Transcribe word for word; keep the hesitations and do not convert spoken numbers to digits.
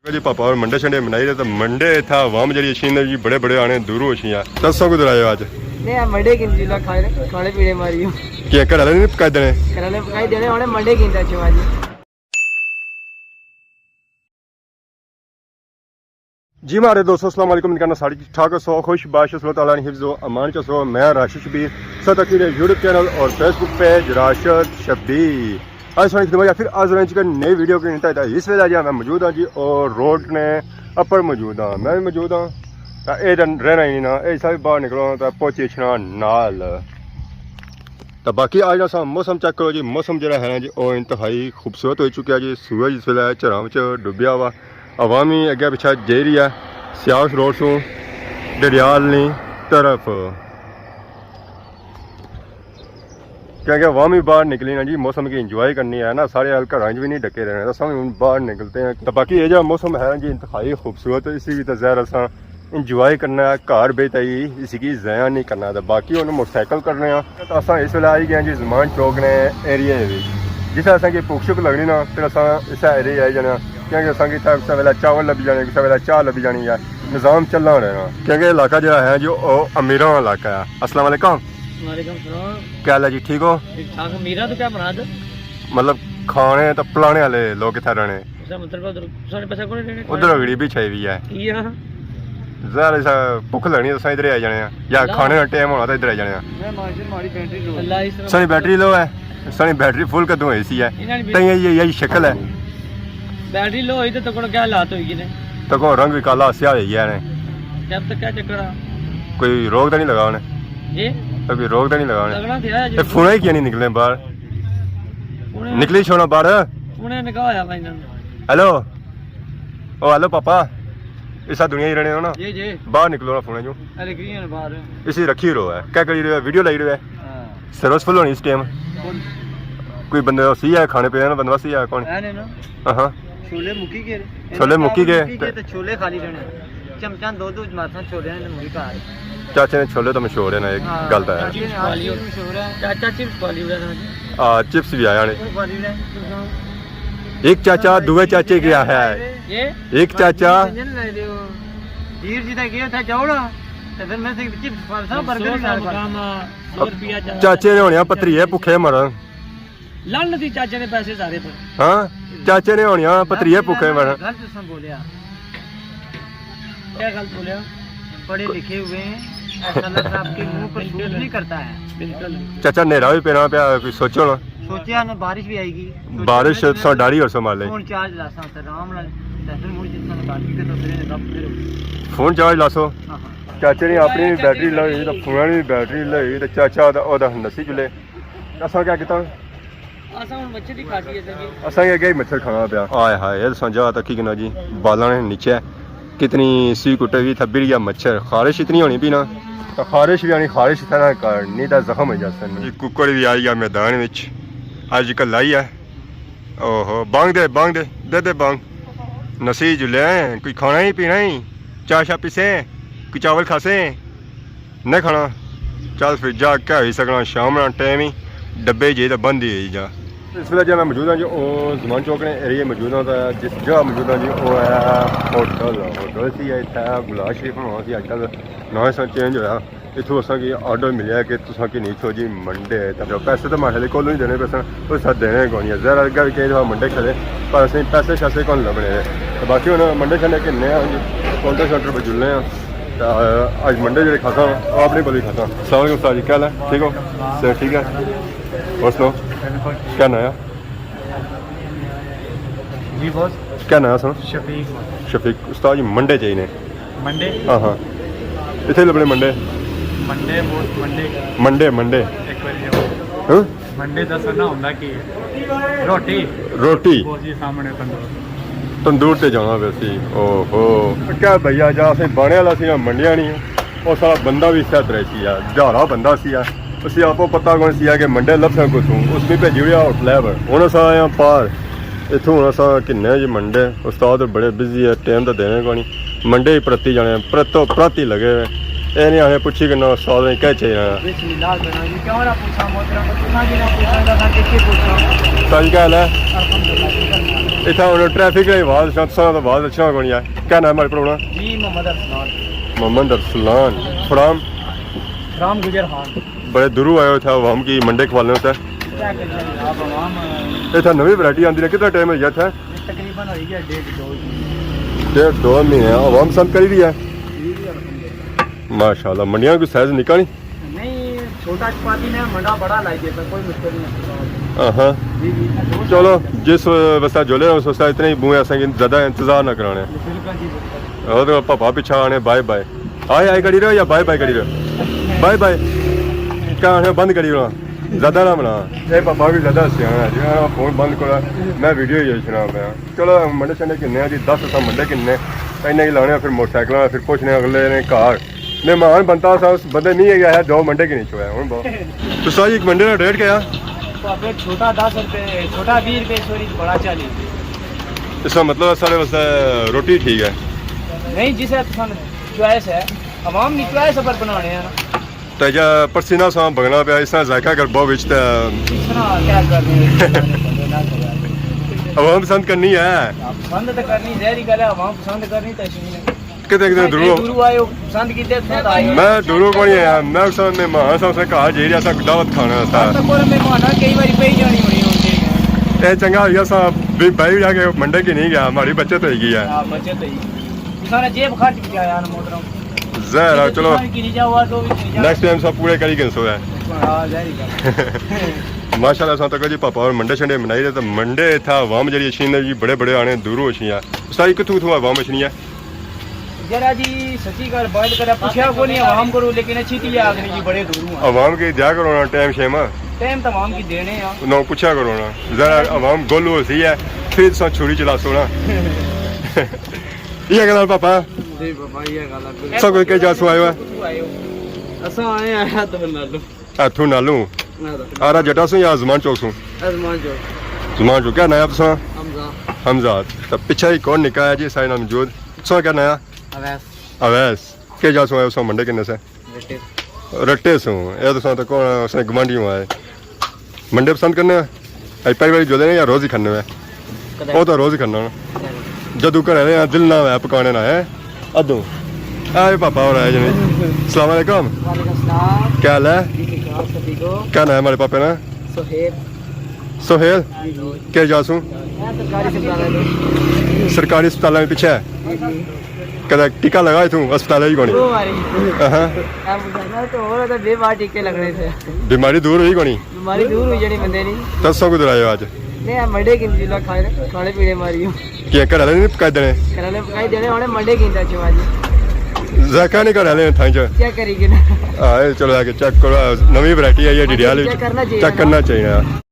جی پاپا اور منڈے شنڈے بنائی رہے تو منڈے اتھا عوام جڑی اچھی نے جی بڑے بڑے آنے دوروں اچھی آ۔ تساں کدھر آئے ہو آج؟ نہیں، ہم منڈے کی جی کھانے، کھانے پینے ماری ہوں۔ کیا گھر والے نہیں پکائے دینے؟ گھر والے پکائی دینے، انہیں منڈے کی اچھے آج۔ جی مارے دوستو، السلام علیکم، کہنا ساری ٹھیک ٹھاک سو، خوش باش، اللہ تعالیٰ نے حفظ و امان چ سو۔ میں راشد شبیر، سو تک میرے یوٹیوب چینل اور فیس بک پیج راشد شبیر۔ آج سوانی خدمت یا پھر آج رہنے چکا نئی ویڈیو کے نتا اس ویلے جا میں موجود ہاں جی اور روڈ نے اپر موجود ہاں، میں بھی موجود ہاں۔ تا اے دن رہنا ہی نہیں نا، اے سب باہر نکلو تا پہنچے چھنا نال۔ تا باقی آج اساں موسم چیک کرو جی، موسم جڑا ہے نا جی او انتہائی خوبصورت ہو چکیا جی۔ سورج اس ویلے چراں وچ ڈبیا ہوا، عوامی اگے پچھا جائی رہی ہے سیاس روڈ سوں ڈڈیال نی طرف۔ کیونکہ عوام بھی باہر نکلی نا جی، موسم کی انجوائے کرنی ہے نا، سارے حال گھراں وچ بھی نہیں ڈکے رہنے، تو سب ہن باہر نکلتے ہیں۔ تو باقی یہ جو موسم ہے نا جی انتہائی خوبصورت، اسی کی تو ظاہر اساں انجوائے کرنا ہے، گھر بیٹھ ہی اسی کی ضائع نہیں کرنا۔ تو باقی ہن موٹر سائیکل کرنے ہیں، تو اساں اس ویلے آئی گئے ہیں جی زمان چوک نے ایریے وچ، جس اساں کی بھوک شک لگنی نا، پھر اساں اس ایریے آئی جانا، کیونکہ اساں کی اتھا کسے ویلے چاول لبھی جانے، کسے ویلے چاہ لبھی جانی ہے، نظام چلنا رہنا، کیونکہ علاقہ جڑا ہے جو او امیراں علاقہ ہے۔ السلام علیکم۔ وعلیکم السلام۔ کیا حال ہے جی، ٹھیک ہو؟ ٹھیک ٹھاک۔ امیراں تو کیا مراد؟ مطلب کھانے تو پلانے والے لوگ اتھا رہنے۔ اس کا مطلب ادھر سارے پیسے کون دینے؟ ادھر غریبی چھائی ہوئی ہے۔ کیا؟ ظاہر ہے سا بھوک لگنی تو اساں ادھر آئی جانے ہیں، یا اللہ۔ کھانے کا ٹائم ہونا تو ادھر آئی جانے ہیں۔ میں ماشاءاللہ ہماری بیٹری لو ہے۔ اللہ اس طرح ساری بیٹری لو ہے، ساری بیٹری فل کدوں ہوئی سی ہے۔ انہاں نے تائیں یہ، یہ شکل ہے۔ بیٹری لو ہوئی تو تکو کیا حالات ہوئی گئے نے؟ تکو رنگ بھی کالا سیاہ ہوئی گیا نے۔ جب تک کیا چکر آ؟ کوئی روک تو نہیں لگا انہیں؟ جی؟ تو کوئی روک تو نہیں لگا انہیں؟ لگنا تھیا جی۔ اے فون ہی کیوں نہیں نکلے باہر؟ انہیں نکلی چھوڑا باہر۔ انہیں نکاح ہویا بھائی انہاں نے۔ ہیلو۔ او ہیلو پاپا۔ ایسا دنیا ہی رہنے ہو نا؟ جی، جی۔ باہر نکلو نا فون چوں۔ اے نکلی ہیں باہر۔ اسی رکھی رو ہے۔ کیا کری رہے ہو؟ ویڈیو لائی رہے ہو؟ ہاں۔ سروس فل ہونی اس ٹائم۔ فل۔ کوئی بندے سی ہے کھانے پینے والا بندہ سی ہے کون؟ ہے نہیں نا۔ ہاں۔ چھولے مکی گئے۔ چھولے مکی گئے۔ مکی گئے تے چھولے خالی رہنے۔ چمچاں دو دو مارساں چھولے نے مڑی گھر۔ چاچے نے چھولے تو مشہور ہے نا، ایک ہاں، گل تو ہے۔ چاچے نے ہر چیز مشہور ہے۔ چاچا چپس کھوا لیو نا۔ ہاں، چپس بھی آیا نے۔ وہ کھوا لیو نا۔ ایک چاچا دوے چاچے کے آیا ہے۔ یہ؟ ایک چاچا۔ جی جی تک گئے تھا جاؤ نا۔ تے پھر میں سے چپس کھوا سا، برگر بھی نال کھوا۔ مقام، سو روپیہ چاچا۔ چاچے نے ہونے پتری ہے، بھوکے مرن۔ لن دی چاچے نے پیسے سارے پر۔ ہاں، چاچے نے ہونے پتری ہے، بھوکے مرن۔ غلط تساں بولیا۔ کیا غلط بولیا؟ پڑھے لکھے ہوئے ہیں، ایسا لفظ آپ کے منہ پر سوٹ نہیں کرتا ہے۔ بالکل۔ چاچا، نیرا بھی پینا پیا، کوئی سوچو نا۔ سوچیا نا، بارش بھی آئے گی۔ بارش سوچیا نا، تساں ڈاری ہو سنبھالے۔ فون چارج لاساں تے آرام نال، تے پھر مڑ جتنا بارش تے تو پھر رب پھر۔ فون چارج لاسو۔ ہاں، ہاں۔ چاچے نے اپنی بھی بیٹری لائی، تے فون نی بھی بیٹری لائی، تے چاچا دا، او دا نسی جلے۔ اساں کیا کیتا؟ اساں ہن مچھر دی کھاسی ہے سر جی۔ اساں کی اگے ہی مچھر کھانا پیا۔ آئے ہائے، اے تساں جا تکی کنا جی، بالاں نے نیچے کتنی سی کٹے وی تھبی رہی ہے مچھر۔ خارش اتنی ہونی پی نا، تے خارش وی آنی، خارش اتھا نہ کر، نی تے زخم ہوئی جاسن۔ جی ککڑ وی آئی گیا میدان وچ، اج کل آئی ہے۔ اوہو، بانگ دے، بانگ دے، دے دے بانگ۔ نسی جلے ہیں، کوئی کھانا ہی پینا ہی، چاہ شاہ پیسے، کوئی چاول کھاسے۔ نہیں کھانا، چل پھر جا، کیا ہوئی سکنا، شام نا ٹائم ہی، ڈبے جے تے بند ہی ہوئی جا۔ اس ویلے جا میں موجود ہاں جو او زمان چوک نے ایریے موجود ہاں، تے جس جگہ موجود ہاں جی او ہے ہوٹل، ہوٹل سی ہے اتھا گلاب شریف ہونا سی، اج کل ناں اس نا چینج ہویا۔ اتھوں اساں کی آرڈر ملیا کہ تساں کی نہیں چھو جی منڈے، تے جو پیسے تے ماڑے کولوں ہی دینے پیسے، او سا دینے کونی ہے۔ ذرا اگے بھی کئی دفعہ منڈے کھلے، پر اسیں پیسے شیسے کون لبنے۔ تے باقی ہن منڈے شنڈے کھنے آں جی، کاؤنٹر شاؤنٹر پہ جلنے آں۔ تے اج منڈے جڑے کھاساں، او اپنے کول ہی کھاساں۔ السلام علیکم استاد جی، کیا حال ہے؟ ٹھیک ہو؟ صحت ٹھیک ہے؟ اور سناؤ، کیا ناں ہے؟ جی باس۔ کیا ناں ہے سناؤ؟ شفیق۔ شفیق۔ استاد جی منڈے چاہیے۔ منڈے؟ ہاں ہاں۔ اتھے لبنے منڈے؟ منڈے، باس، منڈے۔ منڈے، منڈے۔ ایک بار جاؤ۔ ہاں؟ منڈے دا سنا ہوندا کی ہے؟ روٹی۔ روٹی۔ باس جی سامنے تندور۔ تندور تے جانا پیا سی۔ اوہو۔ کیا بھیا جا اسیں بانے والا سی، منڈیاں نہیں۔ او سارا بندہ بھی سیاہ ترے سی ہے، جھاڑا بندہ سی ہے۔ اسی آپو پتہ کون سی ہے کہ منڈے لبساں کو سوں۔ اس نے بھیجی ہوئی ہے ہوٹل ہے پر۔ ہن اساں آئے ہاں پار۔ اتھوں ہن اساں کھنے جی منڈے۔ استاد بڑے بزی ہے، ٹائم تے دینے کونی۔ منڈے ہی پرتی جانے، پرتو پرتی لگے ہوئے۔ اے نہیں آنے پچھی کنا استاد نے کیا چاہیے۔ بسم اللہ کرنا جی، کیوں نہ پوچھاں محترم، کتنا جی نہ پوچھاں، تساں کیا پوچھاں؟ تاں جی، کیا حال ہے؟ اتھا ہن ٹریفک دی آواز، شاید تساں نا آواز اچھا کوئی نہیں ہے۔ کیا نام ہے اپنا؟ جی، محمد ارسلان۔ محمد ارسلان۔ فرام؟ فرام گجر خان۔ بڑے دوروں آئے ہو اتھا عوام کی منڈے کھوالنے ہوتے۔ کیا کریں جناب، عوام۔ اتھا نوی ورائٹی آندی ہے، کتنا ٹائم ہوئی گیا اتھا؟ تقریباً ہوئی گیا ڈیڑھ دو۔ ڈیڑھ دو مہینے عوام پسند کری رہی ہے۔ جی، جی، الحمدللہ۔ ماشاءاللہ، منڈیاں کوئی سائز نکا نہیں؟ نہیں، چھوٹا چپاتی نے منڈا بڑا لائی دیتا، کوئی مشکل نہیں ہے۔ ہاں، ہاں۔ جی، جی۔ چلو، جس واسطے جولے اس واسطے اتنے ہی بوئے اساں کی زیادہ انتظار نہ کرانے۔ بالکل جی، بالکل۔ اور تو پاپا پیچھے آنے، بائے بائے۔ آئے آئے کری رہو یا بائے بائے کری رہو؟ بائے بائے۔ کیا آنے بند کری رہو؟ زیادہ نہ بنا۔ اے پاپا بھی زیادہ سیاح ہے جی، ہاں، فون بند کرا، میں ویڈیو ہی سنا پیا۔ چلو، منڈے شنڈے کنے آ جی، دس اساں منڈے کنے، انہیں کی لانے، پھر موٹر سائیکل، پھر پہنچنے اگلے نے گھر۔ مہمان بنتا سا، اس بندے نہیں گیا ہے، دو منڈے کی نہیں چھویا۔ ہن بہت۔ تو سائی ایک منڈے کا ریٹ کیا؟ پاپے چھوٹا دس روپے، چھوٹا بیس روپے، سوری، بڑا چالیس روپے۔ اس کا مطلب ہے سارے واسطے روٹی ٹھیک ہے؟ نہیں جی سر، پسند چوائس ہے، عوام کی چوائس پر بنانے ہیں نا۔ تے جا پرسینہ ساں بگنا پیا، اس طرح ذائقہ کر بہت وچ تے اس طرح کیا کرنے ہیں؟ عوام پسند کرنی ہے۔ پسند تو کرنی، ظاہری گل ہے، عوام پسند کرنی تے شین ہے۔ کتے کتے دوروں۔ دوروں آئے ہو، پسند کیتے، پسند آئے ہو۔ میں دوروں کون آیا، میں اس مہمان سا، اس نے کہا جی، ایسا دعوت کھانا تھا۔ تو کوئی مہمان آ، کئی باری پئی جانی ہونی ہوندی ہے۔ اے چنگا ہو گیا سا، بھی بھائی جا کے منڈے کی نہیں گیا، ہماری بچت ہوئی گئی ہے۔ ہاں، بچت ہوئی۔ سارا جیب خرچ بھی آیا نا محترم۔ ظاہر ہے، چلو۔ کتنے کی نہیں جاؤ، آ تو بھی نہیں جاؤ۔ نیکسٹ ٹائم سب پورے کری گئے سو ہے۔ ہاں، ظاہر ہی گل۔ ماشاءاللہ، ساں تک جی پاپا اور منڈے شنڈے بنائی رہے، تو منڈے تھا عوام جڑی اچھی نے جی، بڑے بڑے آنے دوروں اچھی ہے۔ استاد جی، کتھوں کتھوں عوام اچھنی ہے؟ جرا جی، سچی گل بند کرا، پوچھا کو نہیں عوام کرو، لیکن اچھی تھی آگ نہیں جی، بڑے دوروں آ۔ عوام کی دیا کرو نا ٹائم شیما۔ ٹائم تو عوام کی دینے آ۔ نہ پوچھا کرو نا، ذرا عوام گل ہو سی ہے، پھر سا چھری چلا سونا۔ یہ گل ہے پاپا۔ جی پاپا، یہ گل ہے۔ سب کوئی کئی جا سو آئے ہوا؟ اساں آئے ہیں تو نالو۔ اتھوں نالوں؟ نہ تو۔ آرا جٹا سوں یا زمان چوک سوں؟ زمان چوک۔ زمان چوک۔ کیا ناں ہے تساں؟ حمزہ۔ حمزہ۔ تو پچھے ہی کون نکا ہے جی، سائیں نام موجود۔ تساں کیا ناں ہے؟ اویس۔ اویس۔ کیا جا سوں آئے ہو منڈے کنے سے؟ رٹے۔ رٹے سوں۔ اے تساں تو کون، اس نے گوانڈی ہوا ہے۔ منڈے پسند کرنے ہیں؟ اج پہلی باری جودے نے یا روز ہی کھانے ہوئے؟ کدے؟ وہ تو روز ہی کھانا ہونا۔ کدے؟ جدوں گھر آلے دل نہ ہویا پکانے نہ ہے۔ ادوں۔ اے پاپا اور آئے جنے۔ السلام علیکم۔ وعلیکم السلام۔ کیا حال ہے؟ جی ٹھیک ٹھاک، سب ٹھیک ہو؟ کیا ناں ہے ہمارے پاپے نا؟ سہیل۔ سہیل؟ جی جی۔ کیا جا سوں؟ میں سرکاری اسپتال ہے۔ سرکاری اسپتال میں پیچھے ہے؟ جی جی۔ کدے ٹیکہ لگا اتھوں اسپتال ہی کونی؟ دو باری۔ ہاں۔ اب تو اور تو بے بار ٹیکے لگنے تھے۔ بیماری دور ہوئی کونی؟ بیماری دور ہوئی جانی بندے نی۔ تساں کدھر آئے ہو اج؟ نہیں، ہم منڈے کی جلا کھانے، کھانے پینے ماری ہوں۔ کیا گھر والے نہیں پکائی دینے؟ گھر والے پکائی دینے، انہیں منڈے کی دا چوا جی۔ ذائقہ نہیں گھر والے تھاں چ۔ چیک کری کے نا۔ آئے چلو آ کے چیک کرو، نوی ورائٹی آئی ہے ڈیڈیال وچ۔ چیک کرنا چاہیے چیک نا۔ کرنا چاہیے۔